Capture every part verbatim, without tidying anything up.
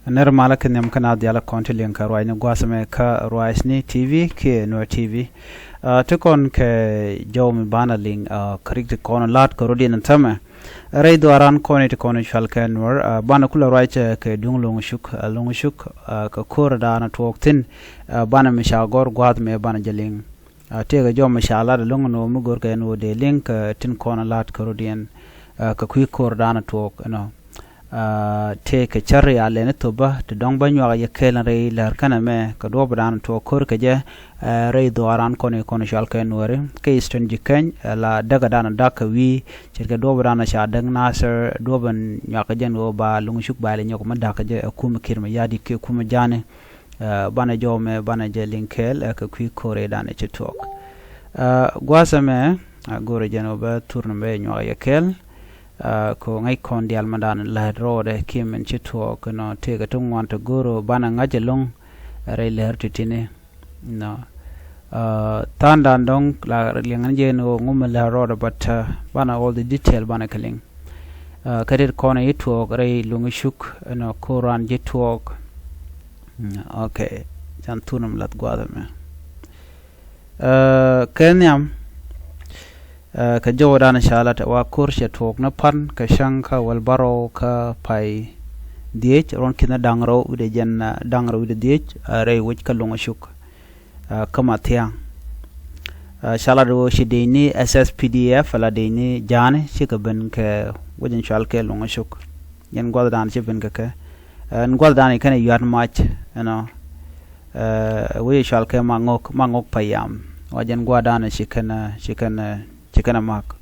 Nɛr malä kɛ nhiam kä naath diaal kɔn ti liŋ kɛ ruacni gua̱a̱th ɛmɛ kä Ruacni T V kiɛ Nuer T V. Ti kɔn kɛ jɔw mi banɛ liŋ kä rik ti kɔn la̱t kɛ rot in tämɛ. Rɛy dhuaaran kɔn ti kɔn cual kɛ Nuer banɛ kulɛ ruac kɛ duŋ Luŋ Cuk, Luŋ Cuk kɛ ko̱r daanɛ tuɔɔk thi̱n. Banɛ mi ca gɔr gua̱a̱th mɛ banɛ jɛ liŋ. Tëëkɛ jɔw mi ca lat ɛlɔ̱ŋ ɛn ɣöö mi görkɛ ɛn ɣöö dee liŋ kɛ tin kɔn la̱t kɛ rot in kɛ kui̱ ko̱r daanɛ tuɔɔk ɛnɔ. Tëëkɛ cär ya lɛni thopä ti dɔ̱ŋ bä nyuak yɛ kɛɛl rɛy lär känɛ mɛ kɛ duɔ̱ɔ̱p daanɛ tuɔɔk ko̱r kɛ jɛ. Rɛy dhuaaran kɔn i̱ kɔn cual kɛ Nuääri kä Eastern Jikäny la däkä daanɛ dak kɛ wi̱i̱ ce̱tkɛ duɔ̱ɔ̱p daanɛ ca däk Nasir duɔ̱ɔ̱p ɛn nyuak kɛ jɛn ɣöö ba Luŋ Cuk ba lɛ nyɔk mi dak kɛ jɛ ɛ kumɛ Kiir Mayardit kiɛ kumɛ Ja̱a̱ni. Banɛ jɔw mɛ banɛ jɛ liŋ kɛɛl kɛ kui̱ ko̱r ëëdan ci tuɔɔk. Gua̱a̱th ɛmɛ a go̱rɛ jɛn ɣöö bä thur ni bä nyuak yɛ kɛɛl. Kɛ ŋäc kɔn diaal mɛ daanɛ la̱t rɔɔdɛ kiɛ min ci tuɔɔk nɔ tëëkɛ ti ŋuan ti go̱r ɣöö banɛ ŋa̱c ɛlɔ̱ŋ rɛy lär ti̱ti̱ni. Nɔ tha̱a̱ŋdan dɔ̱ŋ la liɛŋɛ ni jɛ ni ɣöö ŋu mi la̱t rɔɔdɛ but banɛ all the detail banɛ kɛ liŋ. Kä tet kɔn i̱ tuɔɔk rɛy Luŋ Cuk ɛnɔ ko̱r ran ji̱ tuɔɔk. Ok. Can thun mi lath gua̱a̱th ɛmɛ. Kɛ nhiam kɛ jɔwdan ca lat wa ko̱r cɛ tuɔɔk ni pan kɛ cäŋ kä wäl bärɔw kä pay dhiec ruɔ̱n ki̱n da̱ŋ rɛw wi̱cdɛ jɛn da̱ŋ rɛw wi̱cdɛ dhiec rɛy wec kä Luŋ Cuk. Kä Mathiaŋ ca lat wä ci dec ni S S P D F la dec ni Ja̱a̱ni cikɛ ben kɛ wec in cual kɛ Luŋ Cuk. Jɛn gua̱thdan ci ben kɛ kɛ ɛn gua̱thdan i̱ kɛn ɛ yua̱t mac ɛnɔ. Wec in cual kɛ Maŋok, Maŋok Payam wa jɛn gua̱thdan ci kɛn ci kɛn ci kɛn ɛ mak.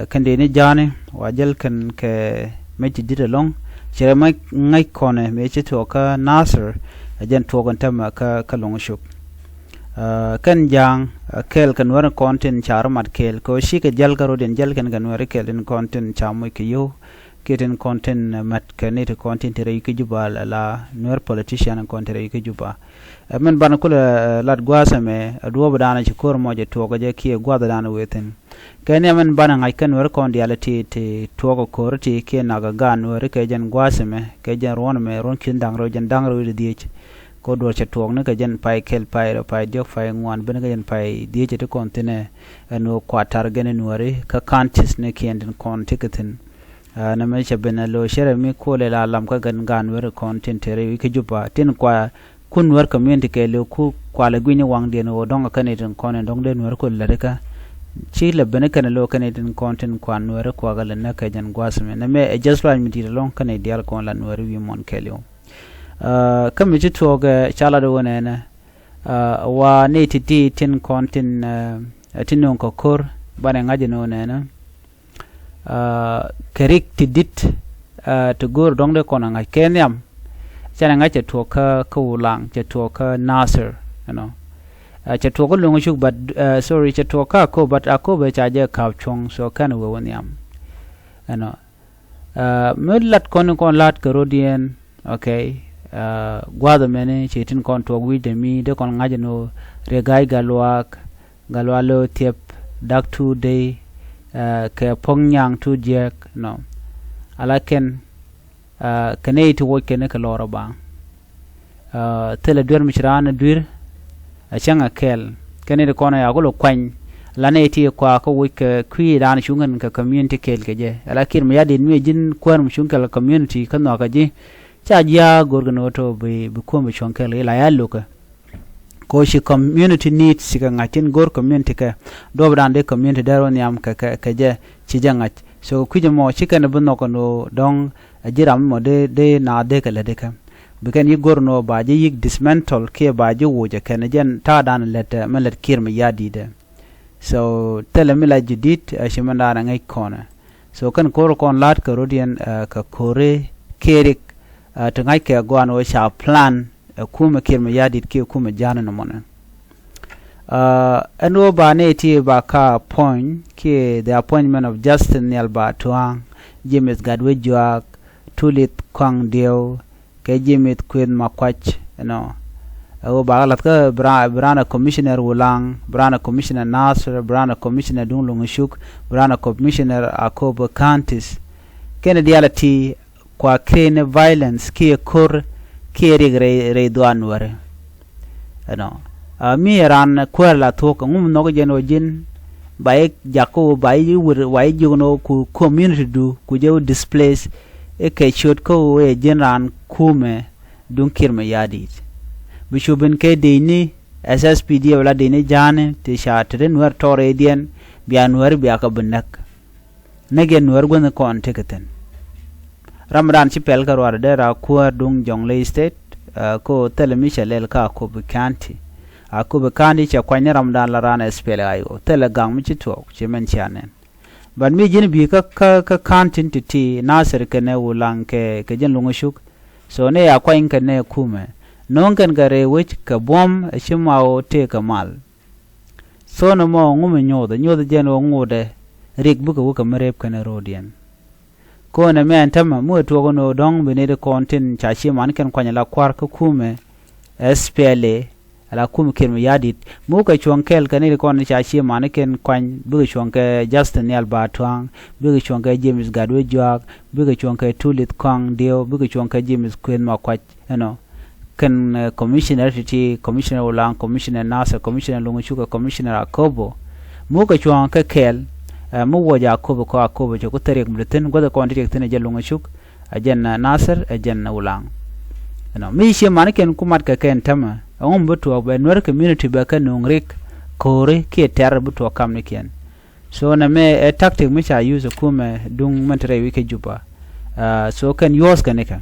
Kɛn dee ni Ja̱a̱ni wa jäl kɛn kɛ mec ti di̱t ɛlɔ̱ŋ. Ci rɛ mec ŋäc kɔnɛ mëë ci tuɔɔk kä Nasir ɛ jɛn tuɔɔk ɛn tämɛ kä Luŋ Cuk. Kɛn Ja̱a̱ŋ kɛɛl kɛ Nuääri kɔn tin ca rɔ mat kɛɛl kɛ ɣöö cikɛ jäl kä rot in jäl kɛn kɛ Nuääri kɛɛl tin kɔn tin ca moc kɛ yio̱w kiɛ tin kɔn tin mät kɛ ni ti kɔn tin te rɛy kä Juba la Nuer politician kɔn te rɛy kä Juba. Ɛ min banɛ kulɛ lat gua̱a̱th ɛmɛ ɛ duɔ̱ɔ̱pdan ci ko̱r mɔ jɛ tuɔɔk jɛ kiɛ gua̱thdan wëë thi̱n. Kɛ nhiam min banɛ ŋa̱c kä Nuääri kɔn diaal ti ti tuɔɔk ko̱r ti kiɛ nak ɛ gaat Nuääri kɛ jɛn gua̱a̱th ɛmɛ kɛ jɛn ruɔ̱n ɛmɛ ruɔ̱n ki̱n da̱ŋ rɛw jɛn da̱ŋ rɛw wi̱cdɛ dhiec. Kɛ duɔ̱ɔ̱r cɛ tuɔɔk ni kɛ jɛn pay kɛl pay rɛw pay diɔ̱k pay ŋuan ben kɛ jɛn pay dhiec ti kɔn thi̱n ɛ ɛn ɣöö kua tar gɛn Nuääri kä counties ni kiɛn tin kɔn ti kɛ thi̱n. Nɛ mɛ cɛ ben ɛ lo̱ cɛ rɛ mi kuɔlɛ la lam kä gɛn gaat Nuääri kɔn tin te rɛy kä Juba tin kua kun Nuer community kɛɛliw ku kualɛ gui̱ny waŋdiɛn ɣöö dɔ̱ŋ kɛn itin kɔn in dɔ̱ŋ dee Nuer ku lätdä kä. Ci lɛ ben kɛn lo̱ kɛn itin kɔn tin kuan Nuer kuakɛ lɛ näk kɛ jɛn gua̱a̱th mɛ nɛ mɛ ɛ just ruac mi di̱i̱t ɛlɔ̱ŋ kɛn idiaal kɔn la Nuer wi̱i̱ muɔ̱n kɛɛliw. Kä mi ci tuɔɔk ɛ ca lat ɣöö nɛnɛ wa ni ti ti tin kɔn tin tin nöŋ kɛ ko̱r banɛ ŋa̱c in ɣöö nɛnɛ. Kɛ rik ti di̱t ti go̱o̱r dɔ̱ŋ dee kɔn a ŋa̱c kɛ nhiam. Canɛ ŋa̱c cɛ tuɔɔk kä kä Wulaŋ cɛ tuɔɔk kä Nasir ɛnɔ. Cɛ tuɔɔk kä Luŋ Cuk but sorry cɛ tuɔɔk kä Akobo but Akobo ca jɛ ka̱p cuɔ̱ŋ so kɛn wee wä nhiam. Ɛnɔ mi lat kɔn in kɔn la̱t kɛ rot yɛn. Ok. Gua̱a̱th ɛmɛni ci tin kɔn tuɔɔk wi̱cdɛ mi dee kɔn ŋa̱c ɛn ɣöö Riek Gai Gatluak Gatluak Lo̱o̱ Thiep Dak Tuut Dei kɛ Puɔ̱k Nyaŋ Tuut Jiɛk nɔ. Ala kɛn kɛ nɛy ti woc kɛn kɛ lɔr a baŋ. Thilɛ duer mi ci raan a duer a cäŋ a kɛl kɛn nɛy ti kɔn a yaku lɛ kuany. La nɛy ti kua kä woc kɛ kui̱dan cuŋ kɛn kɛ community kɛl kɛ jɛ ala Kiir Mayardit mi ji̱n kuäär mi cuŋ kɛl kɛ community kä nhɔakä ji̱. Ca jiaak go̱rkɛ ni ɣä tɔ bi bi kuäm bi cuɔ̱ŋ kɛl ila ya lo̱kɛ. Kɛ ɣöö ci community needs cikɛ ŋa̱c tin go̱r community kɛ duɔ̱ɔ̱pdan dee community dee rɔ nhiam kɛ kɛ kɛ jɛ ci jɛ ŋa̱c. So kui̱c ɛmɔ ci kɛn bi nhɔk ɛn ɣöö dɔ̱ŋ a ji̱ ram ɛmɔ dee dee naath dee kɛ lätdi kɛ. Bi kɛn yi̱k go̱r ɛn ɣöö ba ji̱ yi̱k dismantle kiɛ ba ji̱ wuc ɛ kɛn jɛn ta̱a̱dan lät ɛ mɛ lät Kiir Mayardit ɛ. So thilɛ mi la ji̱ di̱t ɛ ci mɛn daanɛ ŋäc kɔnɛ. So kɛn ko̱r kɔn la̱t kɛ rot yɛn kɛ ko̱ri kiɛ rik ti ŋa̱c kɛ gua̱a̱n ɣöö ca plan ɛ kumɛ Kiir Mayardit kiɛ kumɛ Ja̱a̱ni nɔmɔnɛ. Ɛn ɣöö ba nɛy ti ba ka appoint kiɛ the appointment of Justin Nhial Batuaŋ, James Gatwec Juak, Tulith Kuaŋ Dieu, kɛ James Kueth Makuac ɛnɔ. Ɛ ɣöö bakɛ la̱th kä bi raan ɛ commissioner Wulaŋ, bi raan ɛ commissioner Nasir, bi raan ɛ commissioner duŋ Luŋ Cuk, bi raan ɛ commissioner Akobo counties. Kɛn diaal ɛ ti kua create ni violence kiɛ ko̱r kiɛ riɛk rɛy, rɛy dhuaar Nuääri. Ɛnɔ. Mi raan kuäär la thuɔ̱k, ɛŋu mi nhɔk jɛn ɣöö ji̱n ba ji̱ jak kä ɣöö ba ji̱ wër, ba ji̱ jiök ni ɣöö ku community du ku jɛ wä displace i̱ kɛ ciöt kä ɣöö ɛ ji̱n raan kumɛ duŋ Kiir Mayardit. Bi cu ben kɛ dec ni S S P D F la dec ni ja̱a̱ni ti ca te ti Nuäär tɔɔr rɛydiɛn, bia Nuääri bia kɛ bi näk. Näk yɛn Nuäär guänh kɔn tekɛ thi̱n. Ramdan ci pɛl kɛ ruaadɛ dee raa kuäär duŋ Jonglei State, kä ɣöö thilɛ mi cɛ lɛl kä Akobo County. Akobo County cɛ kuany ni ramdan la raan S P L A I O, thilɛ gaŋ mi ci tuɔɔk, ci mɛn cia nɛn. But mi ji̱n bi kä, kä, kä county ti ti Nasir kɛnɛ Ulaŋ kɛ, kɛ ji̱n Luŋ Cuk. So ni ya kuany kɛnɛ kumɛ. No̱o̱ŋ kɛn kɛ rɛy wec kɛ buɔ̱m ɛ ci ma ɣöö tëëkɛ mal. So nɔmɔ ŋu mi nyothɛ, nyothɛ jɛn ɣöö ŋotdɛ riɛk bikɛ wä kɛ mi rep kɛnɛ ro̱o̱diɛn. Ko̱n ɛmɛ ɛn tämɛ mi wä tuɔɔk ɛn ɣöö dɔ̱ŋ bi nɛy ti kɔn tin ca ci mani kɛn kuany ala kua̱r kä kumɛ S P L A, ala kumɛ Kiir Mayardit. Mi wä kɛ cuɔ̱ŋ kɛɛl kɛ nɛy ti kɔn ca ci mani kɛn kuany bikɛ cuɔ̱ŋ kɛ Justin Nial Baatuaŋ, bikɛ cuɔ̱ŋ kɛ James Gatwec Juak, bikɛ cuɔ̱ŋ kɛ Tulit Kɔaŋ Diɛw, bikɛ cuɔ̱ŋ kɛ James Kueth Makuac. Ɛnɔ kɛn commissioner ti ti, commissioner Ulaŋ, commissioner Nasir, commissioner Luŋ Cuk, commissioner Akobo. Mi wä kɛ cuɔ̱ŋ kɛ kɛɛl, mi wuɔc Akobo kɔ Akobo cɛ ku thil riɛk mi ti thi̱n, guäth kɔn ti riɛk thi̱n ɛ jɛn Luŋ Cuk, ɛ jɛn Nasir, ɛ jɛn Ulaŋ. Ɛnɔ mi ci mani kɛn ku mat kɛ kɛn tämɛ, ɛŋu mi bi tuɔɔk bɛ Nuäär community bɛ kɛ nööŋ riɛk, ko̱ri kiɛ tɛr bi tuɔɔk kamnikiɛn. So nɛmɛ ɛ tactic mi ca use kumɛ duŋ mɛn ti rɛy wi̱c kä Juba. So kɛn yuɔ̱ɔ̱th kɛn ikɛ.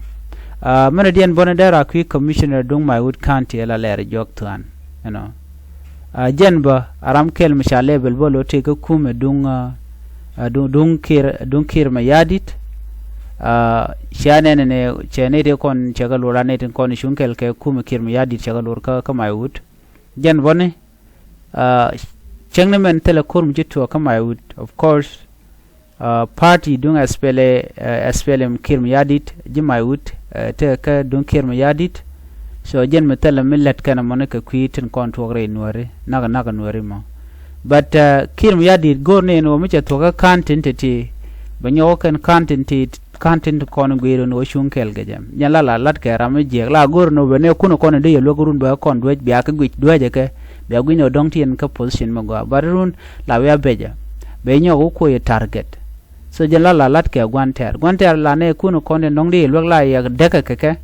Mɛn diɛn bɔni dee raa kui̱ commissioner duŋ Maiwut County ɛ la Lɛr Jɔk Thuan. Ɛnɔ. Jɛn bä a ram kɛl mi ca level bä lo tëë kä kumɛ duŋ, duŋ, duŋ Kiir, duŋ Kiir Mayardit. Cia nɛn ni cɛ nɛy ti kɔn cɛ kɛ lor a nɛy ti kɔn cuŋ kɛl kɛ kumɛ Kiir Mayardit cɛ kɛ lor kä, kä Maiwut. Jɛn bɔni Cäŋ ni mɛn thilɛ ko̱r mi ci tuɔɔk kä Maiwut, of course. Party duŋ S P L A, S P L M Kiir Mayardit ji̱ Maiwut, tekɛ kä duŋ Kiir Mayardit. So jɛn mi thilɛ mi lät kɛn ɛmɔni kɛ kui̱ tin kɔn tuɔɔk rɛy Nuääri, nak, nak Nuääri mɔ. But Kiir Mayardit go̱o̱r ni ɛn ɣöö mi cɛ tuɔɔk kä ka̱n tin ti̱ti̱, bɛ nyɔk kɛn ka̱n tin ti̱ti̱. Ka̱n tin ti kɔn guiir ni wä cuŋ kɛɛl kɛ jɛ. Nyɛ la la lat kɛ ram mi jiɛk la go̱r ni wä bɛ ni kun kɔn in dee yɛ luäk run bɛ kɔn duec bia kɛ guic duecɛ kɛ. Bia guic ni wä dɔ̱ŋ ti in kä position mi gɔaa. But run la wia bɛcɛ. Bɛ nyɔk wä kuɔ yɛ target. So jɛ la la lat kɛ gua̱n tɛɛr. Gua̱n tɛɛr la ni kun kɔn in dɔ̱ŋ dee yɛ luäk la yɛ däkɛ kɛ kɛ.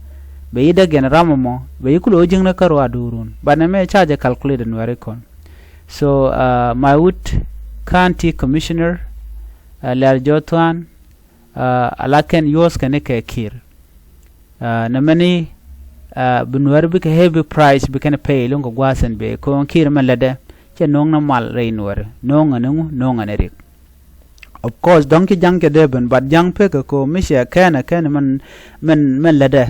Bɛ yi däk yɛn ram mɔ. Bɛ yi kulɛ wä ji̱ŋ ni kä ruaadu run. But ni mɛ ca jɛ calculate in wɛri kɔn. So Maiwut County Commissioner, Lɛr Jɔk Thuan, ala kɛn yuɔ̱ɔ̱th kɛn ikɛ Kiir. Nɛ mɛni bi Nuäär bikɛ heavy price bi kɛn pay lo̱ŋ kɛ gua̱a̱th ɛn bee ko̱o̱ŋ Kiir mɛn lätdɛ cɛ no̱o̱ŋ ni mal rɛy Nuäär, no̱o̱ŋ ɛn iŋu, no̱o̱ŋ ɛn irik. Of course dɔ̱ŋ ci ja̱ŋ cɛ dee ben, but ja̱ŋ pekɛ ko̱o̱ŋ mi cɛ kɛn ɛ kɛn mɛn, mɛn, mɛn lätdɛ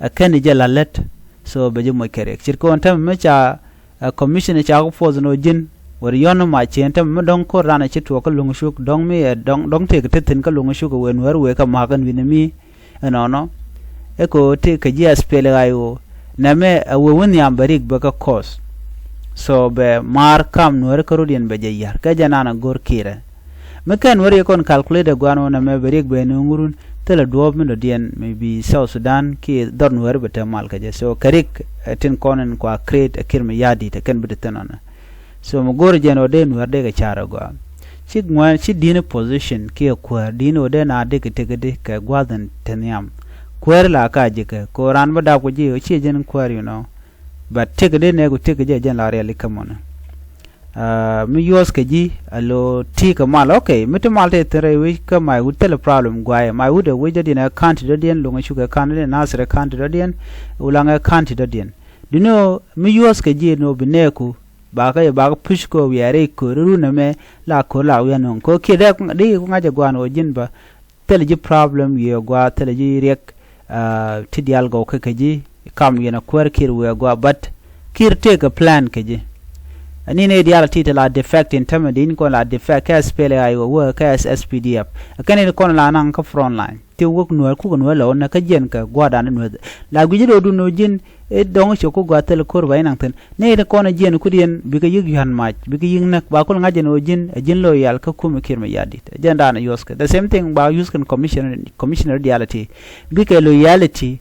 ɛ kɛn jɛ la lät. So bɛ ji̱ moc kɛ riɛk ce̱tkɛ ɣöö tämɛ mi ca Ɛ commissioner ca kɛ puɔth ni ɣöö ji̱n wër yɔ̱n ni mac ciëën tämɛ mi dɔ̱ŋ ko̱r raan ɛ ci tuɔɔk kä Luŋ Cuk dɔ̱ŋ mi ɛ dɔ̱ŋ, dɔ̱ŋ tëëk te thi̱n kä Luŋ Cuk ɛ wëë Nuäär wëë kɛ ma̱a̱k ɛn wi̱n ɛmi. Ɛnɔnɔ ɛ kɛ ɣöö tëëk kɛ ji̱ S P L A I O nɛmɛ ɛ wëë wä nhiam bɛ rik bɛ kɛ kɔɔth. So bɛ maar kam Nuäär kä rɔ̱diɛn bɛ jɛ ya̱r kɛ jɛ naan ɛ go̱r Kiirɛ. Mi kɛn wä riɛk kɔn calculate ɛ gua̱a̱n wä nɛmɛ bɛ riɛk bɛ ni ŋurun thilɛ duɔ̱ɔ̱p mi dɔ̱diɛn mi bi South Sudan kiɛ dhɔr Nuäär bɛ te mal kɛ jɛ. So kɛ riɛk ɛ tin kɔn in kua create ɛ Kiir Mayardit ɛ kɛn bi te thin ɔnɛ. So mi go̱o̱r jɛn wä dee Nuäär dee kɛ car ɛ gua̱a̱. Ci ŋuɛ̈ɛ̈n ci di̱n ɛ position kiɛ kuäär di̱n wä dee na dee kɛ tëk di kɛ gua̱a̱th in te nhiam. Kuäär la ka ji̱ kɛ ko raan bä dap kɛ ji̱ ɔ ciɛ jɛn kuäär, you know. But tëk di nɛɛk ku tëk jɛ jɛn la riɛl ikä mɔnɛ. Mi yuɔth kɛ ji̱ a lo ti kɛ mal, okay, mi ti mal tɛ thin rɛy wec kä Maiwut thilɛ problem guayɛ. Maiwut ɛ wec dɔ̱diɛn ɛ county dɔ̱diɛn, Luŋ ɛ cuk ɛ county dɔ̱diɛn, Nasir ɛ county dɔ̱diɛn, Ulaŋ ɛ county dɔ̱diɛn. Duno mi yuɔth kɛ ji̱ ni wä bi nɛɛku ba kä, ba kä push kɛ wiaa rɛy ko̱ri run ɛmɛ la ko̱ri la wiaa no̱o̱ŋ ko̱ kiɛ dee, dee ku ŋa̱c ɛ guan wä ji̱n bä. Thilɛ ji̱ problem wiee gua̱a̱, thilɛ ji̱ riɛk ti diaal gɔw kä kɛ ji̱ kam yɛn a kuäär Kiir wiee gua̱a̱, but Kiir tëëkɛ plan kɛ ji̱. Ɛn ni nɛy diaal ti ti la defect in tämɛ di ni kɔn la defect kä S P L A I O wä kä S P D F. Ɛ kɛn ni kɔn la naŋ kä front line ti wäk nuäär kukɛ nuäär lɛ wä nɛ kä jiɛn kɛ gua̱a̱r dan ni nuäär. La gui̱ci do̱r dun ni wä ji̱n i̱ dɔ̱ŋ cɛ ku gua̱a̱r thil ko̱r ba inaŋ thi̱n. Nɛy ti kɔn ɛ jiɛn kudiɛn bikɛ yi̱k yua̱n mac bikɛ yi̱k näk ba kul ŋa̱c jɛn wä ji̱n ɛ ji̱n loyal kä kumɛ Kiir Mayardit. Ɛ jɛn dan ɛ yuɔth kɛ the same thing ba yuɔth kɛn commissioner, commissioner diaal ti bikɛ loyalty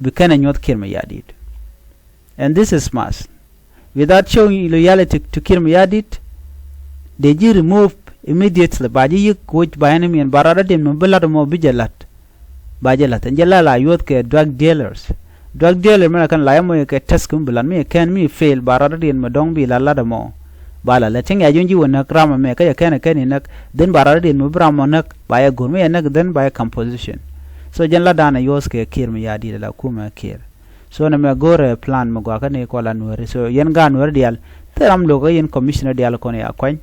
bi kɛn ɛ nyuɔth Kiir Mayardit. And this is must. Without showing loyalty to Kiir Mayardit, dee ji̱ remove immediately. Ba ji̱ yi̱k kuc ba enemy ɛn ba rat adin mi bi la̱t ɛmɔ bi jɛ la̱t. Ba jɛ la̱t ɛn jɛ la la yuɔth kɛ drug dealers. Drug dealer mi la kɛn la ɛmɔ kɛ test kum bi la̱t mi kɛn mi fail ba rat adin mi dɔ̱ŋ bi la la̱t ɛmɔ. Ba la lɛ tiŋ ya juɔ̱n ji̱ wä näk ram ɛmɛ kä jɛ kɛn ɛ kɛn inäk dhin ba rat adin mi bi ram mɔ näk ba yɛ go̱r mi yɛ näk dhin ba yɛ composition. So jɛn la dan ɛ yuɔth kɛ Kiir Mayardit la kumɛ Kiir. So nɛ mɛ go̱rɛ plan mɛ gɔaa kä ni kɔ la nuääri. So yɛn gaat nuääri diaal thil ram lo̱k kä yɛn commissioner diaal kɔn ya kuany.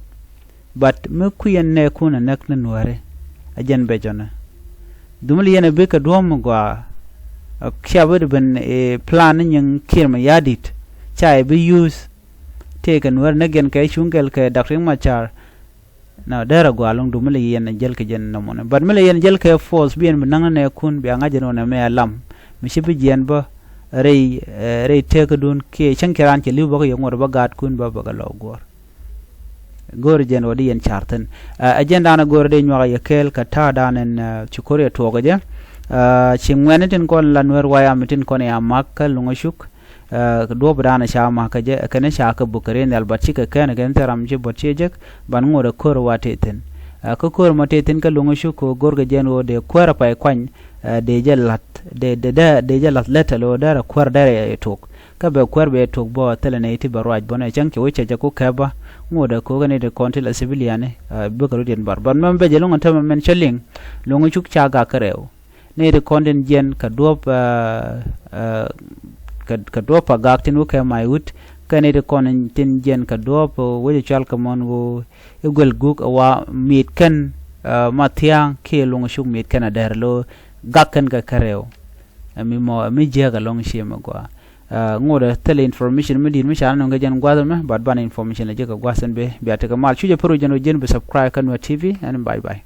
But mi kui̱ yɛn nɛ kun ɛ näk ni nuääri a jɛn bɛ jɔnɛ. Dhumil yɛn ɛ bikɛ duɔ̱m mɛ gɔaa. Cia bi di ben plan ni nyiŋ Kiir Mayardit ca ɛ bi use. Tëëkɛ nuääri näk yɛn kɛ cuŋ kɛl kɛ Doctor Riek Machar. Na dɛrɛ gɔaa loŋ du mi lɛ yɛn jäl kɛ jɛn nɔmɔni. But mi lɛ yɛn jäl kɛ force bi yɛn bi naŋ nɛ kun bia ŋa̱c jɛn wä nɛ mɛ alam. Mi ci bi jiɛn bä rɛy, eh, rɛy tekädun kiɛ cäŋ kiɛ raan cɛ li̱w bä kä yɛ ŋuɔ̱t bä gaatkun bä bä kɛ lɔ guɔ̱ɔ̱r. Go̱o̱r jɛn wä di yɛn car thi̱n. Eh, ɛ jɛn daanɛ go̱o̱r di nyuak yɛ kɛɛl kɛ ta̱a̱ daanɛ, eh, ci ko̱r yɛ tuɔɔk jɛ. Eh, ci ŋuɛ̈ni tin kɔn la nuɛr wayam tin kɔn ya mak kä luŋä cuk. Ɛ, duɔ̱ɔ̱p da̱a̱n ca ma̱kä jɛ kɛn ca kɛ buk kɛ riɛn nhial, but cikɛ kɛn kɛn thil ram ci buɔ̱t ci jek ban ŋot ɛ ko̱r wa tëë thi̱n. Ɛ, kä ko̱r ma tëë thi̱n kä luŋä cuk kɛ go̱r kɛ jɛn ɣöö dee kuäär ɛ pay kuany, ɛ, dee jɛ la̱th, dee, dee, dee, dee jɛ la̱th lät ɛlɛ ɣöö dee rɛ kuäär dee rɛ ɛ tok. Kä bɛ kuäär bɛ tok bä thilɛ nɛy ti bɛ ruac bä nɛ cäŋ cɛ wec cɛ jɛ ku kɛp bä. Ŋot ɛ ko̱r kɛ nɛy ti kɔn ti la civilian ni, ɛ, bikɛ rut yɛn bar. But mɛm bɛ jɛ luŋ ɛ tämɛ mɛn cä liŋ, luŋä cuk ca gak kɛ rɛw. Nɛy ti kɔn tin jiɛn kɛ duɔ̱ɔ̱p, ɛ, ɛ, kɛ, kɛ duɔ̱ɔ̱p pa gak tin wä kɛ may wut. Kɛ nɛy ti kɔn tin jiɛn kɛ duɔ̱ɔ̱p, ɛ, wec cual kɛ mɔn ɣöö i̱ guɛl guk ɛ wa mi̱i̱t kɛn, ɛ, ma thia̱a̱ŋ kiɛ luŋ cuk mi̱i̱t kɛn a dɛr lo̱ gak kɛn kɛ kɛ rɛw. Ɛ mi mɔ, ɛ mi jiääk ɛlɔ̱ŋ cië mɛ gɔaa. Ɛ, ŋot ɛ thilɛ information mi di̱i̱t mi ca nɔŋ kɛ jɛn gua̱th ɛmɛ, but banɛ information lɛ jek kɛ gua̱th ɛn bɛ bia tekɛ mal. Cu jɛ pär wä jɛn wä jiɛn bi subscribe kä Nuer T V, ɛn bye bye.